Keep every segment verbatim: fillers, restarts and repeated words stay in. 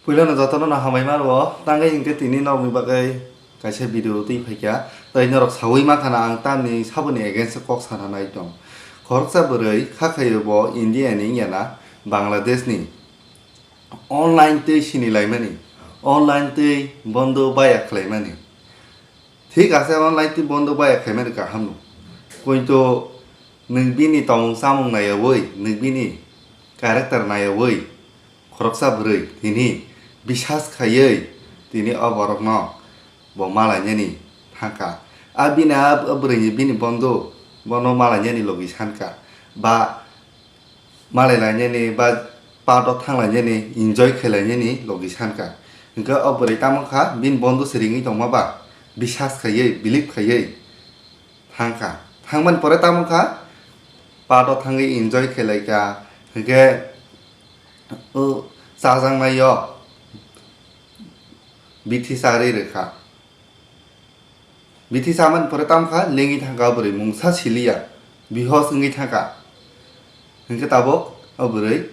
Puilano jotono no hambai mano, tangwi hinkhe tini norokni bagwi kaisa video twi phaikha. Tai norok sawi mankha na ang tamni saboni against o kok sana nai tong. Khoroksa bwrwi kha khaio bo India ni wngya na Bangladesh ni, online twi sini laimani, online twi bondo baya khlaimani. Thik ase, online twi bondo baya khlaimani kaham no. Koito nwng bini tongmung chamung naiyawi, nwng bini character naiyawi, khoroksa bwrwi tini bisas khaiwi tini o borokno bo malainani thangkha. A bini a bwrwini bini bondo bono malainani logi sankha. Ba malai lainani ba part o thang lainani, enjoy khai lainani logi sankha. Hinkhe o bwrwi tamo kha, bini bondo se ringwi tongma ba, bisas khaiwi, believe khaiwi thangkha. Thangmani pore tamo kha, part o thangwi enjoy khai laikha. Hinkhe o chajaknai o bithi charwi rwkha. Bithi chamani pore tamo kha, lengwi thangkha o bwrwi, mungsa siliya, bihos wngwi thangkha. Hinkhe tabuk o bwrwi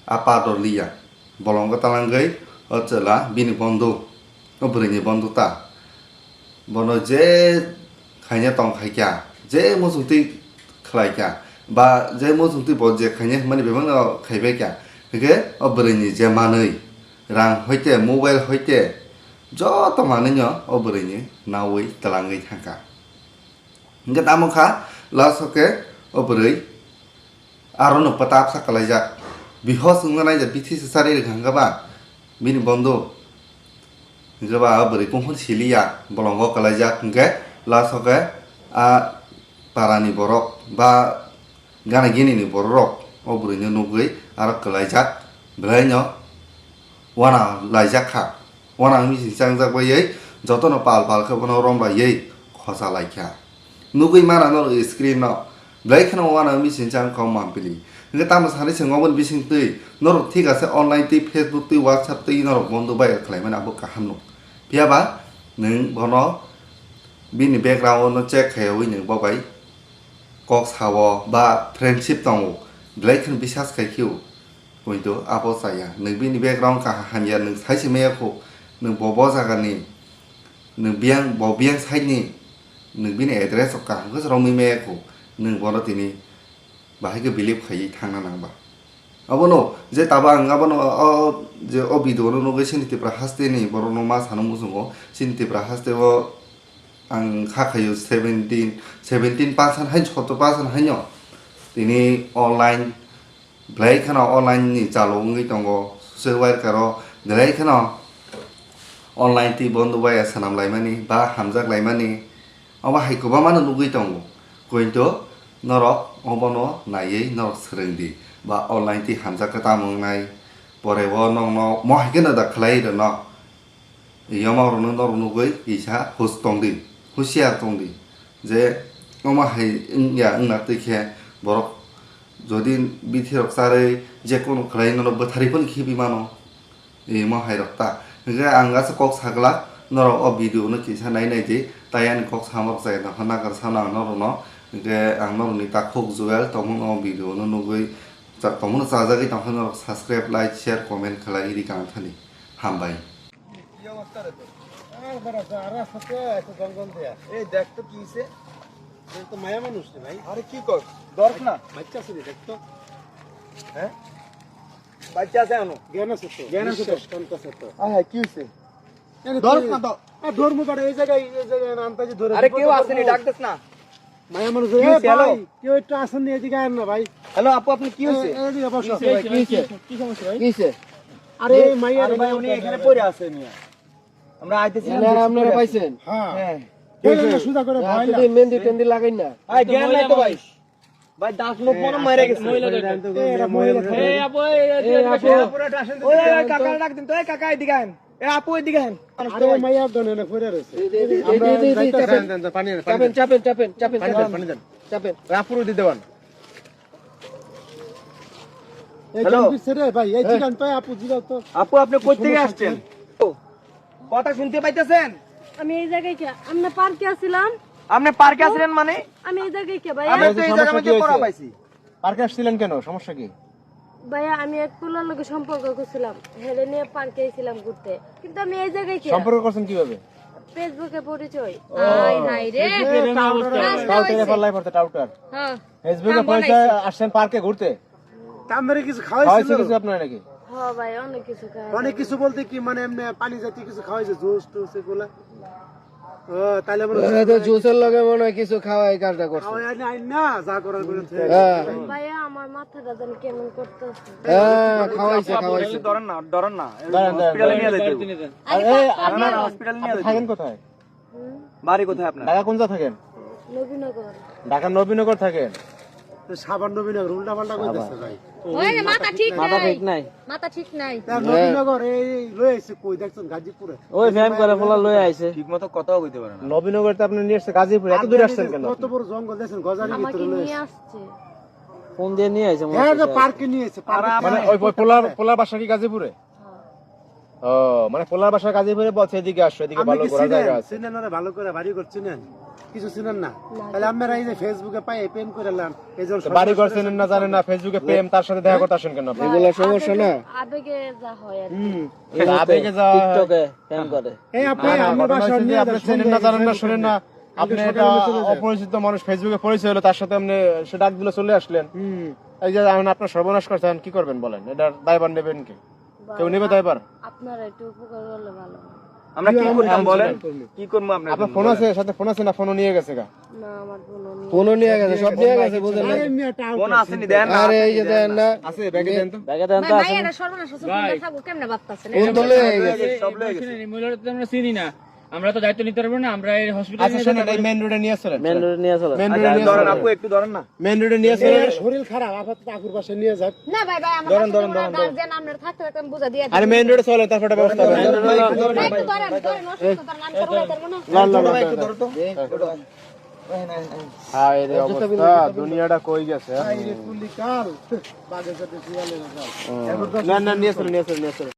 a part o liya, bolongo talangwi o chwla bini bondo, o bwrwini bondo ta. Bono je khaina tong khaikha, je muchungtwi khlaikha, ba je muchungtwi bo je khaina hwnmani bebakno khaibaikha, hinkhe o bwrwini je manwi, rang hoite, mobile hoite, joto manwino o bwrwini nawi twlangwi thangkha. Hinkhe tamo kha, last o khe o bwrwi arono pata apsa kwlaijak. Bihos wngna naijak, bithi se charwi rwkha hinkhe ba bini bondo. Hinkhe ba o bwrwi kunkhun siliya, bolongo kwlaijak hinkhe last o khe a parani borok ba gana gini ni borok rok o bwrwi no nugwi aro kwlaijak, belai no wana laijak kha. Wana wngwi se changjak baiwi jotono pal pal khe bono rom laiwi khosa lai kha. Nugwi mana norok screen no, belai kheno wana wngwi se chang kha o mampili. Hinkhe tamo sanwi se obo ni bising twi norok thik ase online twi Facebook twi WhatsApp twi norok bondo bai khlai mani abo kaham no. Phiya ba nwng bono bini background no check khaiwi nwng bo bai kok sao ba friendship tongo, belai kheno bisas khai khio, poito abo chaya. Nwng bini background kaham hamya nwng sai se maya kho, nwng bo bo jaga ni, nwng biyang, bo biyang side ni, nwng bini address rok kaham khe romwi maya kho, nwng bono tini bahai khe believe khaiwi thangna nang ba. Abono je tabo ang abono o, o, je o video no nugwi chini Tipra haste ni borok no ma sano muchungo, chini Tipra haste o ang kha khaio seventeen, seventeen percent hai, sottor percent haino tini online belai kheno online ni chalo wngwi tongo, social worker o belai kheno online twi bondo baya swnam laimani ba hamjak laimani, omo hai kwbangma no nugwi tongo. Koito norok obono naiwi norok swrwng di ba online twi hamjak khe tamo wngnai, pore o nokno mo hai kheno da khlai rwno. Yoma rokno norok nugwi kisa hus tongdi, husiar tongdi, je omo hai wngya wngna twi khe borok jodi bithi rok charwi je kono khlai norok bwtharwi phano khibi mano, imo hai rok ta. Hinkhe ang aswk kok saglak, norok o video no kisa nai nai di, tai ani kok sama rok chaya tongkha nagar sana ang norok no, hinkhe ang norok ni takhuk Joel tongmung o video no nugwi cha-, tongmung no chajagwi tongkha norok subscribe, like, share, comment khlai rikang thani. Hambai. কি অবস্থা রে তোর? আর বেড়া যা, আর রাস্তাতে এত জঙ্গল দিয়া। এই দেখ তো কি হইছে? এ তো মায়া মানুষ রে ভাই। আরে কি কর? ধর না। বাচ্চা আছে রে, দেখ তো। হ্যাঁ? বাচ্চা আছে আনো। জ্ঞান আছে তো? জ্ঞান আছে তো? বিশ্বাস কান্ত আছে তো? হ্যাঁ, হ্যাঁ, কি হইছে? এ ধর তুই না, ধর। এ ধর মুখে এই জায়গায়, এই জায়গায় আনতে যে ধরে আরে বিপদে কেউ পড়বো। আসেনি, ডাক দিস না। মায়া মানুষ, কি এ হইছে? হ্যালো? ভাই, কেউ একটু আসেন না, এদিকে আয় না ভাই। হ্যালো আপু, আপনি কি এ, হইছে? এদিকে বসো। কি হইছে ভাই? কি হইছে? কি সমস্যা ভাই? কি হইছে? আরে, এ, মাইয়া আরে রে, ভাই, মাইয়া উনি রে। এখানে পড়ে আছে মিয়া। আমরা আইতেছিলাম এনারা দেখছি আপনারা পড়ে আছে। পাইছেন? হ্যাঁ। হ্যাঁ। এই, এই, সুজা করে এ, ভয় আপনি না। তো মেহেন্দি টেন্দি লাগাইন না। এই, জ্ঞান নাই তো ভাই। ভাই, দাস মুখ মনে মরে গেছে। মহিলা দরকার। এ, এরা মহিলা এ, আপু, এই, এই, এই, এই, আপু। এই, পুরো টেনশন ওই, ওই, দিচ্ছে। কাকারে ডাক দিন তো, এই, কাকা, এদিকে আন। এ, আপু, এদিকে আন। আরে, মাইয়া দোকানে না পড়ে রয়েছে। এই, এই, এই, আমরা এই, এই, এই, যাইতেছি। চাপেন। দেন, দেন, পানি দেন, পানি চাপেন, দেন। চাপেন, চাপেন, চাপেন, পানি দেন, চাপেন। পানি দেন। চাপেন। এ, আপুরে দিয়ে দেবেন। এই হ্যালো। কেন দিচ্ছে রে ভাই? এই হ্যাঁ। জিগান তো, আপু, জিগাও তো। আপু, আপনি কই থেকে সমস্যা আসছেন? কি? কথা শুনতে পাইতেছেন? আমি এই জায়গায় কি, আমরা পার্কে আছিলাম। আপনি পার্কে আছিলেন মানে? আমি এই জায়গায় কি ভাই? আমি তো এই জায়গার মধ্যে পড়া পাইছি। পার্কে আসছিলেন কেন? সমস্যা কি? ভাইয়া, আমি এক পোলার লগে সম্পর্ক করছিলাম, হেরে নিয়ে পার্কে আইছিলাম ঘুরতে, কিন্তু আমি এই জায়গায় কি সম্পর্ক করছেন কিভাবে? ফেসবুকে পরিচয়। হায় হায় রে। টাউটার। টাউটার। হ্যাঁ। ফেসবুকে নাম পরিচয় বানাইছে। আসছেন পার্কে ঘুরতে। তার মানে কিছু খাওয়াইছিল? খাওয়াইছে কিছু আপনার নাকি? হ্যাঁ ভাই, অনেক কিছু খাওয়াইছে। অনেক কিছু বলতে কি, মানে এমনি পানি জাতীয় কিছু খাওয়াইছে, জুস টুস এগুলা? ও, তাহলে মনে হয় এ তো জুসের লগে মনে হয় কিছু খাওয়াই কাজটা করছে। খাওয়াই আনি আইন না, যা করার করে থেকে। হ্যাঁ। ভাইয়া, আমার মাথাটা যেন কেমন করতেছে। হ্যাঁ, খাওয়াইছে, খাওয়াইছে। ধরেন না, ধরেন না। ধরেন, ধরেন, হসপিটালে ধরেন। নিয়ে যেতে হবে। আরে, আরে, বাপ, আপনার বাপ। হসপিটালে নিয়ে আপনি যেতে থাকেন হবে। কোথায়? হুম? বাড়ি কোথায় আপনার? ঢাকা কোন জায়গা থাকেন? নবীনগর। ঢাকা নবীনগর থাকেন? তো সাভার নবীনগর, উল্টা পাল্টা কইতেছে ভাই। ওই রে, মাথা ঠিক মাথা নাই। ঠিক নাই। মাথা ঠিক নাই। তা নবীনগর এই লই আইছে কই দেখছেন গাজীপুরে? ওই ভ্যান করে পোলা লই আইছে। ঠিক মতো কথাও কইতে পারে না। নবীনগর তো আপনি নিয়ে আসছে গাজীপুরে, এত দূরে আসছেন কেন? কত বড় জঙ্গল দেখছেন, গজারি আমাকে ভিতরে লই নিয়ে আইছে। আসছে। ফোন দিয়ে নিয়ে আইছে মনে হ্যাঁ, হচ্ছে। পার্কে নিয়ে আইছে, আর পার্কে। মানে ওই, ওই পোলার, পোলার বাসা কি গাজীপুরে? ও, মানে পোলার বাসা গাজীপুরে বলছে, "এদিকে আসো, এদিকে আপনি ভালো কি ঘোরার চিনেন? জায়গা আছে।" চিনেন ওরা ভালো করে, বাড়ি ঘর চিনেন? কিছু চিনেন না? না, তাহলে কিছু আপনারা এই যে চিনি না। Facebookএ পাই, প্রেম করে লান, এই যে তো বাড়ি ঘর সমাজ চিনেন না, জানেন না, Facebookএ প্রেম, তার সাথে দেখা করতে আসেন কেন আপনি? এগুলো সমস্যা না। আবেগে যা হয় আর কি। হুম। এই তো আবেগে যা হয়। TikTokএ প্রেম করে। এই আপনি না, না, আমার ঘটনা বাসা হচ্ছে যে নিয়ে আপনি যান, চিনেন না, সন্ধ্যায় জানেন না, Facebook-এ। শুনেন না। আপনি আপনি এটা সকালে চলে যান। অপরিচিত মানুষ, Facebookএ পরিচয় হলো, তার সাথে আপনি সেটা দিলে চলে আসলেন। হুম। এই যে এখন আপনার সর্বনাশ করছেন, কি করবেন বলেন? এটার দায়ভার নেবেন কি? কেউ নেবে দায়ভার? আপনারা একটু উপকার করলে ভালো হয়। আমরা কি কি করতাম বলেন? কি করবো আপনার আপনার জন্য ফোন বলেন? আছে, সাথে ফোন আছে না? ফোনও নিয়ে গেছে গা। না, আমার ফোনও নিয়ে ফোনও নিয়ে গেছে, সব নিয়ে গেছে, বুঝলেন? আরে মিয়া, টাউট ফোন আছে। আসেনি, দেন না, আরে এই যে দেন না। আছে, ব্যাগে দেন তো। ব্যাগে দেন তো, ভাই, আসেনি। এরা সর্বনাশ হচ্ছে, ভাই। ফোনটা থাকুক, কেমনে ভাবতাছেন? ফোন তো লয়ে গেছে। সব লয়ে গেছে। মহিলাটা তো আমরা চিনি না। আমরা তো দায়িত্ব নিতে পারবো না, আমরা এই হসপিটালে আচ্ছা, নিয়ে শুনেন, যেতে এই পারি। মেইন রোডে নিয়ে চলেন। মেইন রোডে নিয়ে চলেন। মেইন রোডে আচ্ছা, নিয়ে ধরেন, চলেন। আপু, একটু ধরেন না। মেইন রোডে নিয়ে চলেন। এর শরীর খারাপ, আপাতত ঠাকুর পাশে নিয়ে যাক। না ভাই, ভাই, আমার ধরেন, কাছে ধরেন, মনে হয় ধরেন, বাদ ধরেন। দেন, আপনারা থাকতে থাকতে আমি বুঝা দিয়ে দিই। আরে মেইন রোডে চলেন, তারপর একটা ব্যবস্থা হবে। ধরেন, ধরেন, ধরেন, ধরেন, অসুস্থ, ধরেন, আমি কোনো একটা মনে হয়। লন, লন, লন, লন। একটু ধরো তো। হায় রে অবস্থা, দুনিয়াটা কই গেছে, হ্যাঁ? হায় রে কুলি কাল, বাঘের সাথে শিয়ালের কাল। হুম। না, না, নিয়ে চলো, নিয়ে চলো, নিয়ে চলো।